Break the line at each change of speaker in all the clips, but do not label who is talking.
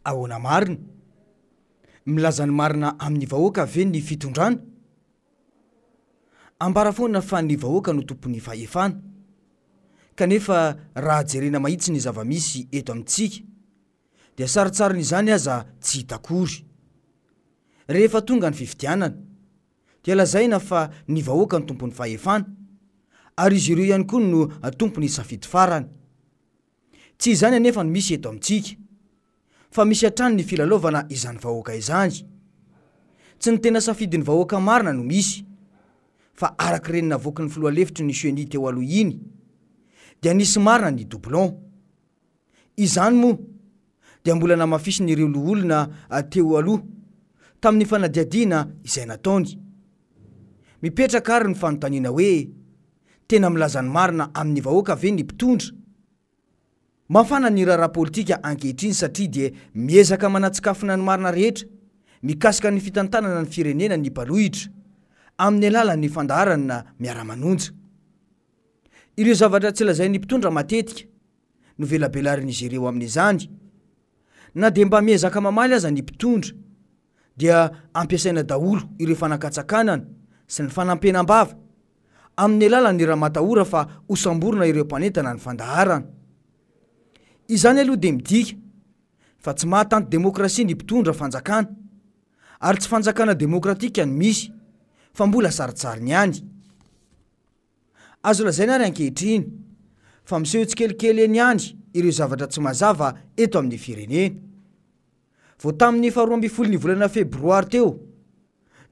Ahoana marina? Milaza ny marina amin'ny vahoaka ve ny fitondrana? Ambara foana fa ny vahoaka no tompon'ny fahefana. Kanefa raha jerena mahitsy ny zava-misy eto amintsika dia sarintsarin'izany aza tsy hita akory. Rehefa tonga ny fifidianana dia lazaina fa ny vahoaka no tompon'ny fahefana ary izy ireo ihany koa no tompon'ny safidy farany. Tsy izany anefa no misy eto amintsika, fa misy hatrany ny filalaovana izany vahoaka izany. Tsy ny tena safidin'ny vahoaka marina no misy, fa araka ireny navoaky ny filoha lefitry ny ceni teo aloha iny, dia nisy marina ny doublon. Izany moa dia mbola namafisin'ireo loholona teo aloha tamin'ny fanadihadiana izay nataony. Mipetraka ary ny fanontaniana hoe, tena milaza ny marina amin'ny vahoaka ve ny mpitondra? Mafana ny raharaha politika ankehitriny satria dia miezaka manatsikafona ny marina rehetra mikasika ny fitantanana ny firenena ny mpanohitra amin'ny alalan'ny fandaharana miara-manonja. Ireo zavatra tsy lazain'ny mpitondra matetika no velabelarin'izy ireo amin'izany. Na dia mba miezaka mamaly aza ny mpitondra dia ampiasaina daholo ireo fanakatsakanana sy ny fanampenam-bava amin'ny alalan'ny ramatahora fa hosamborina ireo mpanentana ny fandaharana. Izany aloha dia midika fa tsy mahatanty demokrasia ny mpitondra fanjakana ary tsy fanjakana demokratika no misy fa mbola sarintsariny ihany. Azo lazaina ary ankehitriny fa miseho tsikelikely eny ihany ireo zavatra tsy mazava eto amin'ny firenena. Vao tamin'ny faharoa ambin'ny folo ny volana febroary teo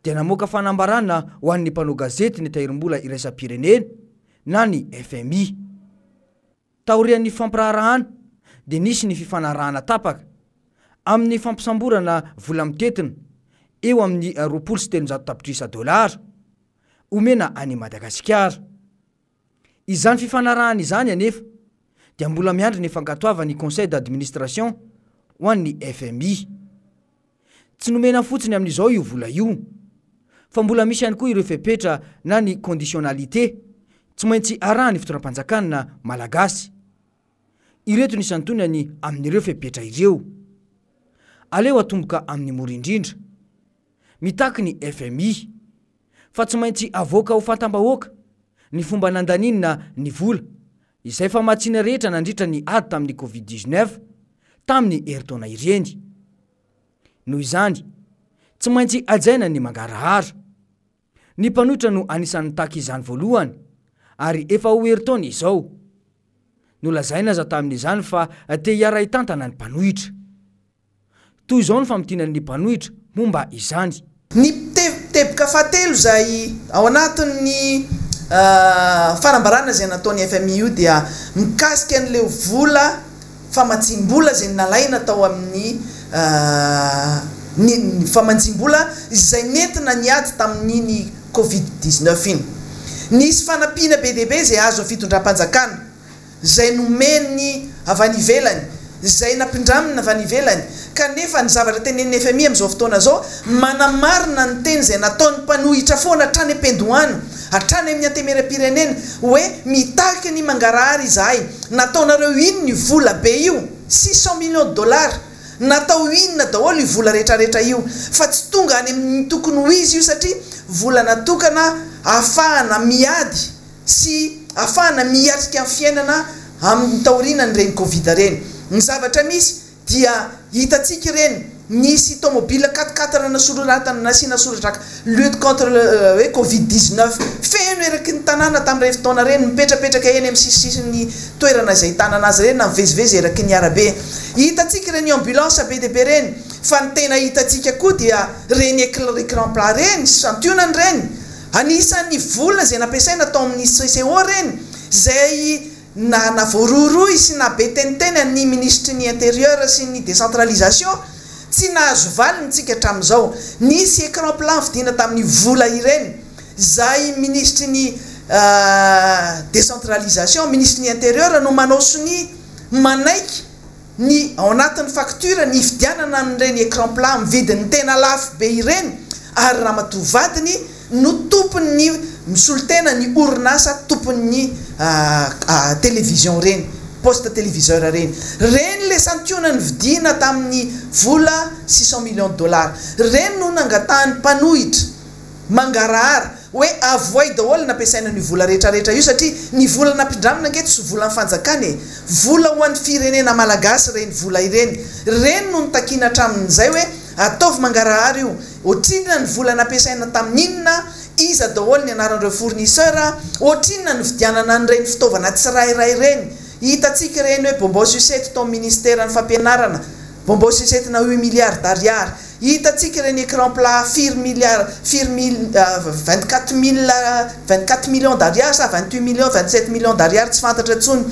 dia namoaka fanambarana ho an'ny mpanao gazety ny Tahirimbola iraisam-pirenena na ny fmi. Taorian'ny fampiraharahana dia nisy ny fifanarahana tapaka amin'ny fampisamborana vola mitentina eo amin'ny 320 tapitrisa dolara omena an'i Madagasikara. Izany fifanarahana izany anefa dia mbola miandry ny fankatoavan'ny Conseil d'administration ho an'ny fmi. Tsy nomena fotsiny amin'izao io vola io, fa mbola misy ihany koa ireo fepetra na ny conditionnalité tsy maintsy arahan'ny fitondram-panjakana malagasy. Ireto ny santionany amin'ireo fepetra ireo. Aleo atomboka amin'ny mora indrindra. Mitaky ny fmi fa tsy maintsy avoaka ho fantam-bahoaka ny fomba nandaniana ny vola izay famatsiana rehetra nandritra ny ady tamin'ny Covid 19 tamin'ny herintaona ireny. Noho izany, tsy maintsy hajaina ny mangarahara. Ny mpanohitra no anisan'ny nitaky izany voalohany ary efa ho herintaona izao. Nolazaina aza tamin'izany fa te hiara-hitantana ny mpanohitra. Toy izao ny famintinan'ny mpanohitra momba izany.
Ny teboka fahatelo izay ao anatin'ny fanambarana izay nataon'ny fmi io dia mikasika an'ileo vola famatsiam-bola izay nalaina tao amin'ny ny famantsiam-bola izay nentina niady tamin'iny covid 19 iny. Nisy fanampiana be dia be izay azon'ny fitondram-panjakana. izay nomeny avy any ivelany, izay nampindramina avy any ivelany, kanefa ny zavatra tenenin'ny fmi amin'izao fotoana izao manamarina ny teny izay nataon'ny mpanohitra foana hatrany am-piandohana, hatrany amin'ny antemeram-pirenena, hoe mitaky ny mangarahara izahay, nataonareo inona io vola be io, 600 millions de dollars, natao inona daholo io vola retraretra io, fa tsy tonga any amin'ny tokony ho izy io satria vola natokana ahafahana miady sy afahana miatrika ny fiainana amin'ny taorianan'ireny covid ireny. Ny zavatra misy dia hitantsika ireny, nisy tomobile quatre quatre nasoratana nasiana soratra lutte contre le hoe covid 19 feno eraky ny tanàna tamin'ireny fotoana ireny, mipetrapetraka eny amin'ny sisisisin'ny toerana izay tanana azy ireny na mivezivezy eraky ny arabe. Hitantsika ireny ambulance be dia be ireny fa ny tena hitantsika koa dia ireny écran plat ireny, santionany ireny. Anisan'ny vola izay nampiasaina tao amin'ny CCO ireny, izay na navoarohirohy sy nahabe teniteny an'ny minisitry ny Intérieur sy ny Décentralisation, tsy nahazo valiny tsika hatramin'izao. Nisy écran plat novidiana tamin'ny vola ireny, izay minisitry ny Décentralisation, minisitry ny Intérieur no manao sonia manaiky ny ao anatin'ny facture ny hividianana an'ireny écran plat amin'ny vidiny tena lafo be ireny ary ramatoa vadiny no tompon'ny misolo tena ny orinasa tompon'ny télévision ireny. poste téléviseur ireny. Ireny ilay santionany vidiana tamin'ny vola 600 millions de dollars. Ireny no nangatahan'ny mpanohitra mangarahara hoe avoay daholo nampiasaina an'io vola rehetra rehetra io satria ny vola nampindramina ange tsy volan'ny fanjakana e! Vola ho an'ny firenena malagasy ireny vola ireny. Ireny no notakiana hatramin'izay hoe ataovy mangarahara io. Ohatrinona ny vola nampiasaina tamin'inona, iza daholo ny anaran'ireo fournisseur, ohatrinona ny nividianana an'ireny fitaovana tsirairay ireny. Hitantsika ireny hoe bonbon sucette tao amin'ny ministeran'ny fampianarana, bonbon sucette na huit milliards d'ariary. Hitantsika ireny écran plat firy milliards, firy mille, 24 mille, 24 millions d'ariary sa 28 millions, 27 millions d'ariary tsy fantatra intsony.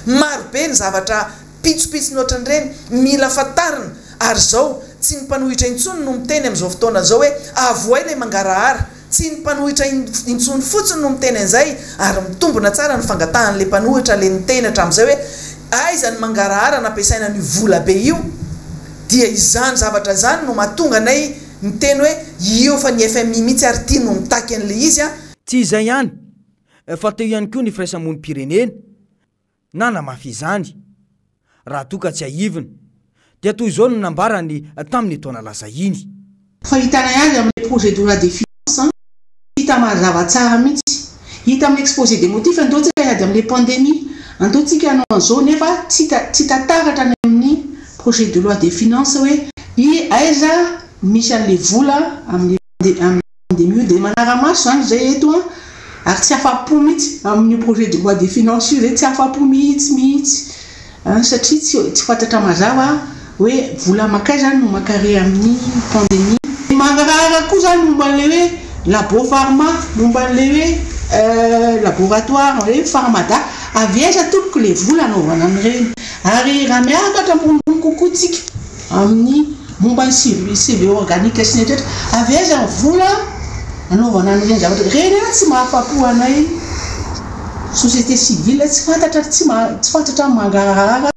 Marobe ny zavatra pitsopitsony ohatran'ireny mila fantarina ary izao tsy ny mpanohitra intsony no miteny amin'izao fotoana izao hoe avoay ilay mangarahara. Tsy ny mpanohitra intsony fotsiny no miteny an'izay ary mitombina tsara ny fangatahan'ilay mpanohitra ilay niteny hatramin'izay hoe aiza ny mangarahara nampiasaina an'io vola be io dia izany zavatra izany no mahatonga anay miteny hoe io fa ny FMI mihitsy ary ity no mitaky an'ilay izy a.
Tsy izay ihany fa teo ihany koa ny firaisamonim-pirenena nanamafy izany. Raha toa ka tsiahivina dia toy izao no nambarany tamin'ny taona lasa iny.
Fahitana azy amin'ny projet de loi des finances hita mazava tsara mihitsy. Hita amin'ny exposé des motifs andao tsika hiady amin'ilay pandémie, andao tsika hanao an'izao nefa tsy hita taratra any amin'ny projet de loi des finances hoe i aiza misy an'ilay vola amin'ny pandémie io. Dia manara-maso izany izay eto a, ary tsy afa-po mihitsy amin'io projet de loi des finances io zay, tsy afa-po mihitsy mihitsy satria tsy fantatra mazava hoe vola mankaiza no mankare amin'ny pandémie. Mangarahara koa zany momba an'ilay hoe labo pharma, momba an'ilay hoe laboratoire hoe pharmada, avy aiza tompoko ilay vola anaovana an'ireny? Ary raha miakatra ambonimbony kokoa tsika amin'ny momba ny CV organique sy ny rehetra, avy aiza ny vola anaovana an'ireny zavatra ireny? A tsy mahafa-po anay société civile, tsy fantatra, tsy fantatra mangarahara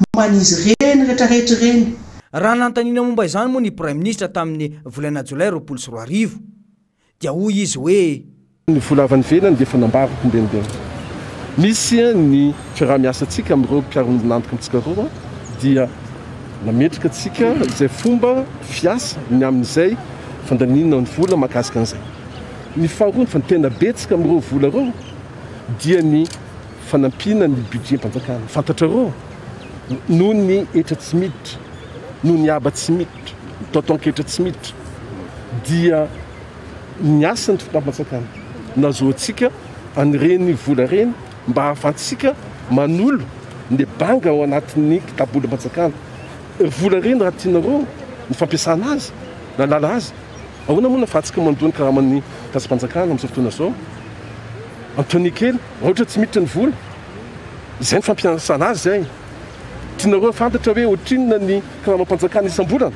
momba an'izy ireny rehetrarehetra ireny.
Raha nanontaniana momba izany moa ny Praiminisitra tamin'ny volana jolay 2020 dia hoy izy hoe:
Ny vola avy any ivelany dia efa nambarako ombienimbeny. Misy ny fiaraha-miasantsika amin'ireo mpiara-miombon'antoka amintsika ireo dia nametraka antsika izay fomba fiasa ny amin'izay fandaniana ny vola mahakasika an'izay. Ny faharoa fa ny tena betsaka amin'ireo vola ireo dia ny fanampiana ny budget-mpanjakana. Fantatrareo, noho ny hetra tsy miditra, noho ny haba tsy miditra, ny taotaon-ketra tsy miditra dia ny asan'ny fitondram-panjakana nahazoantsika an'ireny vola ireny mba hahafahantsika manolo ny banga ao anatin'ny kitabolam-panjakana. Vola ireny raha tianareo ny fampiasana azy, nahalala azy, ahoana moa no ahafahantsika mandoa ny karaman'ny mpiasam-panjakana amin'izao fotoana izao? Antonia kely, raha ohatra tsy miditra ny vola, izay ny fampiasana azy izay. Tianareo hafantatra hoe ohatrinona ny karamam-panjakana isam-bolana?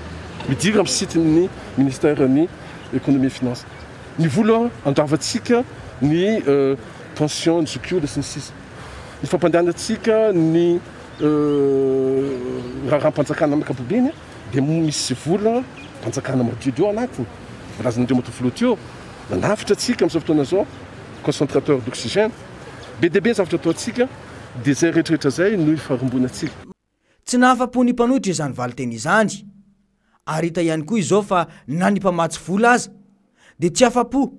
Midira amin'ny site-n'ny ministère-n'ny économie et finance. Ny vola andravantsika ny pension ny zokiolona sy ny sisa. Ny fampandehanantsika ny raharaham-panjakana amin'ny ankapobeny dia misy vola fanjakana madiodio ao anatiny. Voalazan'Andriamatoa Filoha teo, nanavotra antsika amin'izao fotoana izao, concentrateur d'oxygène. Be dia be ny zavatra ataontsika dia izay rehetrarehetra izay no ifarimbonantsika.
Tsy nahafa-po ny mpanohitra izany valinteny izany, ary hita ihany koa izao fa na ny mpamatsy vola aza dia tsy afa-po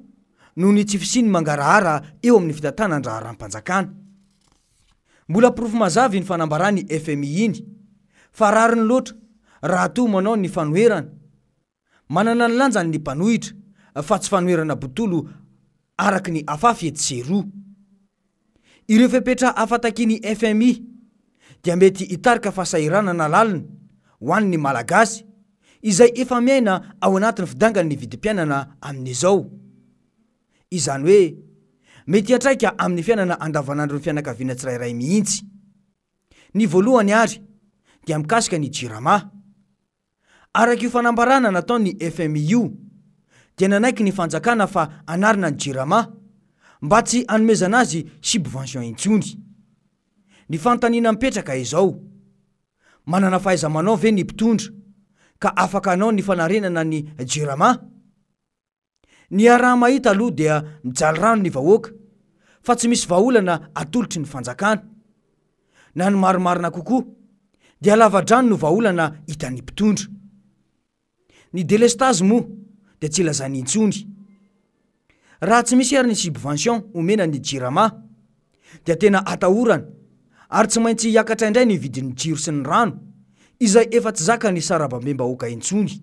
noho ny tsy fisian'ny mangarahara eo amin'ny fitantanan-draharaham-panjakana. Mbola porofo mazava iny fanambaran'ny FMI iny fa rariny loatra raha toa manao ny fanoherana. Manana ny lanjany ny mpanohitra fa tsy fanoherana botolo araka ny afafy etsy sy eroa. Ireo fepetra hafa takian'ny FMI dia mety hitarika fahasahiranana lalina ho an'ny Malagasy izay efa miaina ao anatin'ny fidangan'ny vidim-piainana amin'izao. Izany hoe mety hiantraika amin'ny fiainana andavanandron'ny fianakaviana tsirairay mihitsy. Ny voalohany ary dia mikasika ny Jirama. Araka io fanambarana nataon'ny FMI io dia nanaiky ny fanjakana fa hanarina ny Jirama mba tsy hanomezana azy subvention intsony. Ny fanontaniana mipetraka izao, manana fahaiza-manao ve ny mpitondra ka afaka hanao ny fanarenana ny Jirama? Ny iaraha-mahita aloha dia mijaly rano ny vahoaka fa tsy misy vahaolana atolotry ny fanjakana. Na ny marimarina kokoa dia lavadrano no vahaolana hitan'ny mpitondra. Ny delestazy moa dia tsy lazaina intsony. Raha tsy misy ary ny subvention omena ny Jirama dia tena atahorana ary tsy maintsy hiakatra indray ny vidin'ny jiro sy ny rano izay efa tsy zakan'ny sarabambem-bahoaka intsony.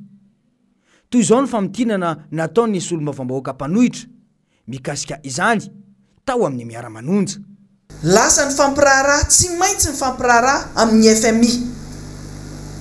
Toy izao ny famintinana nataon'ny solombavambahoaka mpanohitra mikasika izany tao amin'ny Miara-manonja.
Lasa nifampiraharaha, tsy maintsy mifampiraharaha amin'ny fmi.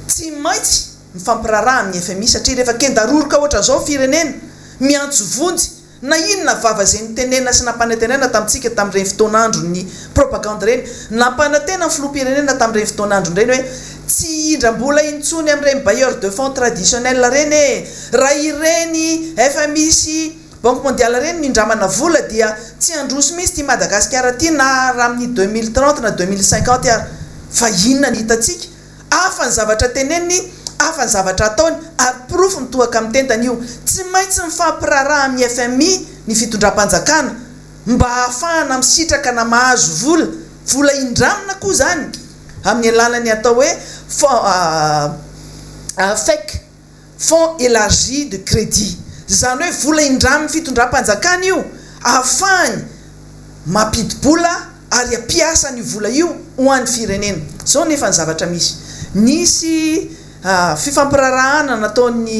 Tsy maintsy mifampiraharaha amin'ny fmi satria rehefa kendaroroka ohatran'izao ny firenena, miantso vonjy, na inona vava izay notenenina sy nampanantenaina tamintsika tamin'ireny fotoan'andron'ny propagande ireny, nampanantena ny filoham-pirenena tamin'ireny fotoan'androny ireny hoe tsy hihindram-bola intsony amin'ireny bailleurs de fonds traditionnels ireny e! Raha ireny fmi sy Banque mondiale ireny nindramana vola dia tsy handroso mihitsy ity Madagasikara ity na raha amin'ny 2030 na 2050 ary. Fa inona ny hitantsika? Hafa ny zavatra teneniny, hafa ny zavatra ataony ary porofo mitohaka amin'ny tendany io. Tsy maintsy mifampiraharaha amin'ny FMI ny fitondram-panjakana mba hahafahana misitraka na mahazo vola, vola indramina koa izany amin'ny alalan'ny atao hoe fonds FEC. Fonds élargi de crédit, izany hoe vola indramin'ny fitondram-panjakana io ahafahany mampidi-bola ary hampiasa an'io vola io ho an'ny firenena. Izao nefa ny zavatra misy, nisy fifampiraharahana nataon'ny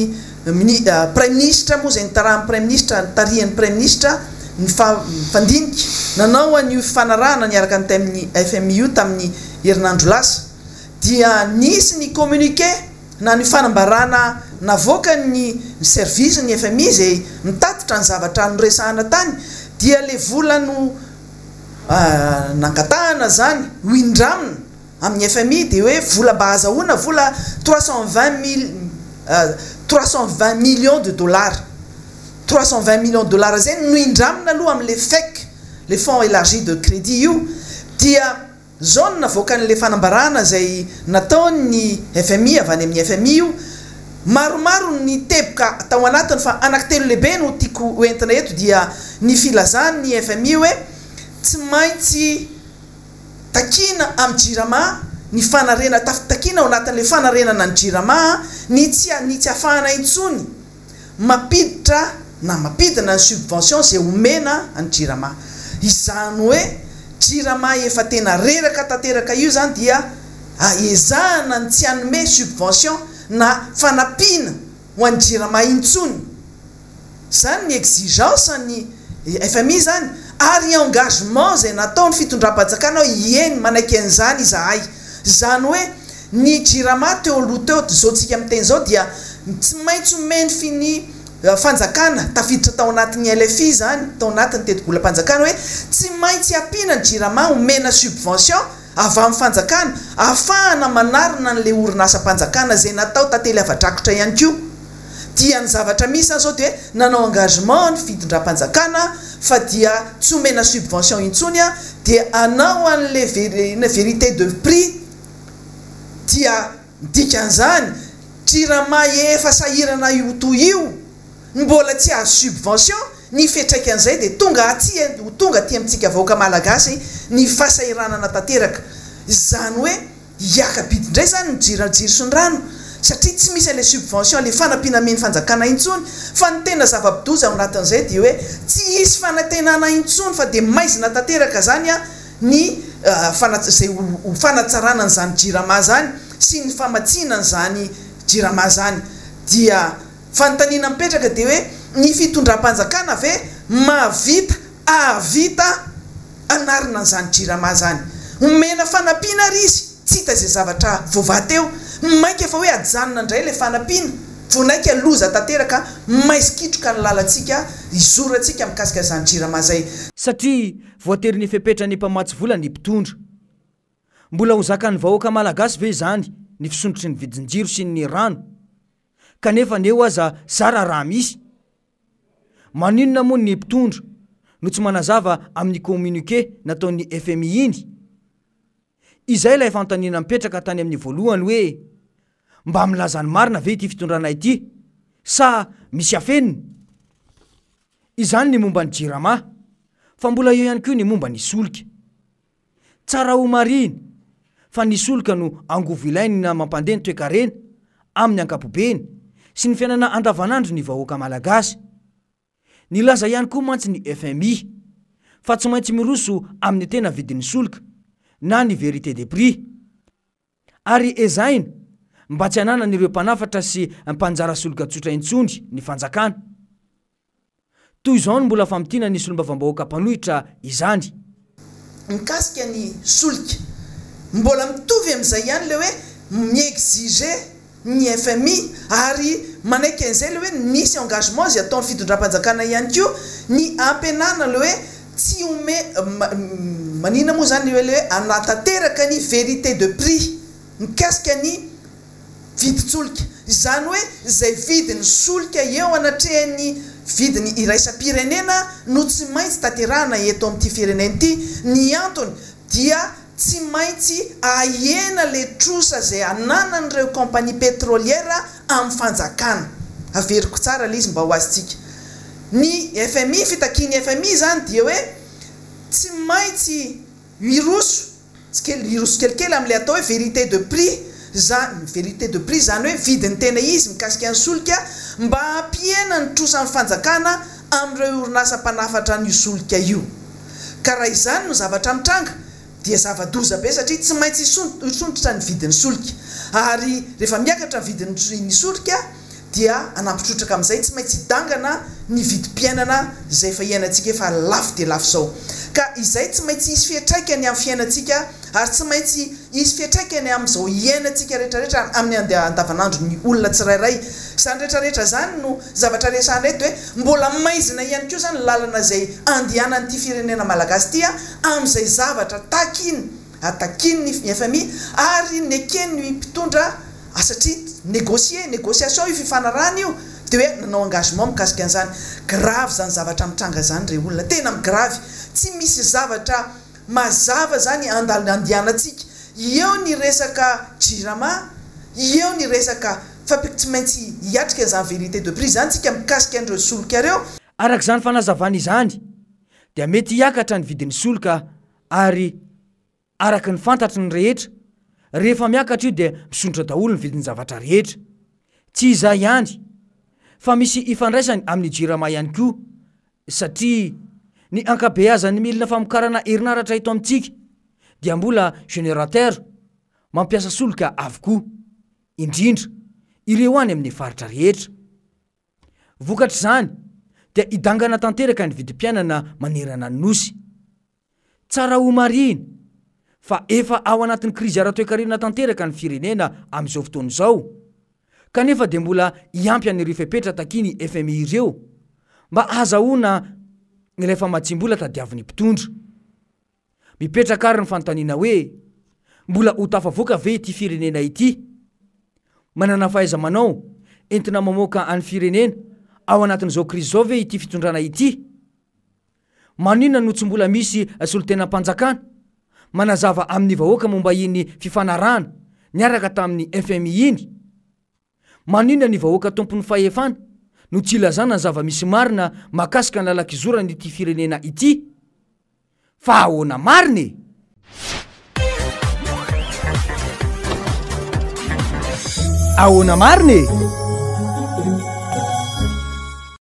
praiminisitra moa izay nitarahan'ny praiminisitra, nitarihan'ny praiminisitra nifandinika nanao an'io fifanarahana niaraka tamin'ny FMI io tamin'ny herinandro lasa dia nisy ny communiqué na ny fanambarana navoakan'ny service ny fmi izay mitatitra ny zavatra noresahana tany dia le vola no nangatahana zany ho indramina amin'ny fmi dia hoe vola mba azahoana vola 320 mille 320 millions de dollars 320 millions de dollars zay no indramina aloha amin'le fec le fonds élargi de crédit io dia Zao no navoakan'ilay fanambarana izay nataon'ny fmi, avy any amin'ny fmi io. Maromaro ny teboka tao anatiny fa anankitelo lehibe no tiako ho entina eto dia ny filazan'ny fmi hoe tsy maintsy takiana amin'ny Jirama ny fanarena, takiana ao anatin'ilay fanarenana ny Jirama ny tsy ny tsy afahana intsony mampiditra na mampidina ny subvention izay omena an'i Jirama. Izany hoe Jirama efa tena reraka tanteraka io izany dia ezahana ny tsy hanome subvention na fanampiana ho an'i Jirama intsony. Izany ny exigence ny fmi izany ary engagement izay nataon'ny fitondram-panjakana hoe ieny manaiky an'izany izahay. Izany hoe ny Jirama teo aloha teo, izao tsika miteny izao dia tsy maintsy omeny fi ny fanjakana, tafiditra tao anatin'ny LFI izany, tao anatin'ny tetibolam-panjakana hoe tsy maintsy ampiana ny Jirama, omena subvention avy amin'ny fanjakana ahafahana manarina an'ilay orinasam-panjakana izay natao tantely afa-drakotra ihany koa. Dia ny zavatra misy izany izao dia nanao engagement ny fitondram-panjakana fa dia tsy omena subvention intsony dia hanao an'ilay vérité de prix dia ny dikan'izany Jirama efa sahirana io toy io mbola tsy azo subvention, ny fiantraikan'izay dia tonga aty ho tonga aty amintsika vahoaka malagasy ny fahasahiranana tanteraka. Izany hoe Hiaka-bidy indray izany ny jiro jiro sy ny rano satria tsy misy an'ilay subvention, ilay fanampiana amen'ny fanjakana intsony. Fa ny tena zava-bidoza ao anatin'izay dia hoe tsy hisy fanantenana intsony fa dia maizina tanteraka izany ny izay ho fanatsarana an'izany jirama izany sy ny famatsiana an'izany jirama izany. Dia fanontaniana mipetraka dia hoe ny fitondram-panjakana ve mahavita hahavita hanarina an'izany Jirama izany. Omena fanampiana ary izy, tsy hita izay zavatra voavaha teo. Mainka fa hoe ajanona indray ilay fanampiana. Vao naika loza tanteraka, maizikitroka ny lalantsika hizorantsika mikasika izany Jirama izay.
Satria voatery ny fepetran'ny mpamatsy vola ny mpitondra. Mbola ho zakan'ny vahoaka malagasy ve izany ny fisondrotry ny vidin-jiro sy ny rano? Kanefa ny eo aza zara raha misy. Maninona moa ny mpitondra no tsy manazava amin'ny communiqué nataon'ny fmi iny? Izay ilay fanontaniana mipetraka tany amin'ny voalohany hoe mba milaza ny marina ve ity fitondrana ity sa misy afeniny? Izany ny momba ny jirama fa mbola eo ihany koa ny momba ny solika. Tsara ho marihina. fa ny solika no angovo ilaina mampandeha ny toekarena amin'ny ankapobeny sy ny fiainana andavanandro ny vahoaka malagasy. Nilaza ihany koa mantsy ny fmi fa tsy maintsy miroso amin'ny tena vidin'ny solika na ny vérité des prix ary ezahina mba tsy hananan'ireo mpanafatra sy mpanjara solika tsotra intsony ny fanjakana. Toy izao no mbola famintinan'ny solombavambahoaka mpanohitra izany.
Mikasika ny solika, mbola mitovy amin'izay ihany ilay hoe mi-exiger ny fmi ary manaiky an'izay ilay hoe nisy engagement izay ataon'ny fitondram-panjakana ihany koa ny hampihenana ilay hoe tsy ome manina moa izany ilay hoe hanatanteraka ny vérité de prix mikasika ny vidin-tsolika. Izany hoe izay vidin'ny solika eo anatrehan'ny vidiny iraisam-pirenena no tsy maintsy tanterahana eto amin'ity firenena ity. Ny antony dia tsy maintsy ahena ilay trosa izay ananan'ireo compagnie pétrolière amin'ny fanjakana. Averiko tsara ilay izy mba ho azontsika. Ny fmi, fitakian'ny fmi izany dia hoe tsy maintsy miroso Tsikely, hiroso kelikely amin'ilay atao hoe vérité de prix izany, vérité de prix izany hoe vidiny tena izy mikasika ny solika mba hampihena ny trosan'ny fanjakana amin'ireo orinasa mpanafatra an'io solika io. Ka raha izany no zavatra mitranga dia zava-doza be satria tsy maintsy hisondrotra ny vidin'ny solika. Ary rehefa miakatra ny vidin'ny solika dia hanampy trotraka amin'izay tsy maintsy hidangana ny vidim-piainana izay efa iainantsika efa lafo dia lafo izao. Ka izay tsy maintsy hisy fiantraikany amin'ny fiainantsika ary tsy maintsy hisy fiantraikany amin'izao iainantsika rehetrarehetra amin'ny andavanandron'ny olona tsirairay. Izany rehetrarehetra izany no zavatra resahana eto hoe mbola maizina ihany koa izany ny lalana izay andehanan'ity firenena malagasy ity amin'izay zavatra takiana takian'ny fmi ary neken'ny mpitondra satria négocier, négociation io fifanarahana io dia hoe nanao engagement mikasika an'izany. Grave izany zavatra mitranga izany re olona, tena grave, tsy misy zavatra mazava izany andehanantsika, eo ny resaka jirama, eo ny resaka fa tsy maintsy hiatrika an'izany vérité de prix izany tsika mikasika an'ireo solika ireo.
Araka izany fanazavana izany dia mety hiakatra ny vidin'ny solika ary araka ny fantatry ny rehetra, rehefa miakatra io dia misondrotra daholo ny vidin-javatra rehetra. Tsy izay ihany, fa misy ifandraisany amin'ny Jirama ihany koa, satria ny ankabeazan'ny milina famokarana herinaratra eto amintsika dia mbola générateur mampiasa solika avokoa, indrindra ireo any amin'ny faritra rehetra. Vokatr'izany dia hidangana tanteraka ny vidim-piainana manerana ny Nosy. Tsara homarihina fa efa ao anatin'ny krizy ara-toekarena tanteraka ny firenena amin'izao fotoana izao, kanefa dia mbola hiampy an'ireo fepetra takian'ny fmi ireo mba hahazahoana ilay famatsiam-bola tadiavin'ny mpitondra. Mipetraka àry ny fanontaniana hoe, Mbola ho tafavoaka ve ity firenena ity? Manana fahaiza-manao entina mamoaka an'ny firenena ao anatin'izao krizy izao ve ity fitondrana ity? Maninona no tsy mbola misy solontenam-panjakana manazava amin'ny vahoaka momba iny fifanarahana niaraka tamin'ny fmi iny? Maninona ny vahoaka tompon'ny fahefana no tsy ilazana ny zava-misy marina mahakasika ny lalan-kizoran'ity firenena ity? Fa ahoana marina e? Ahoana marina e?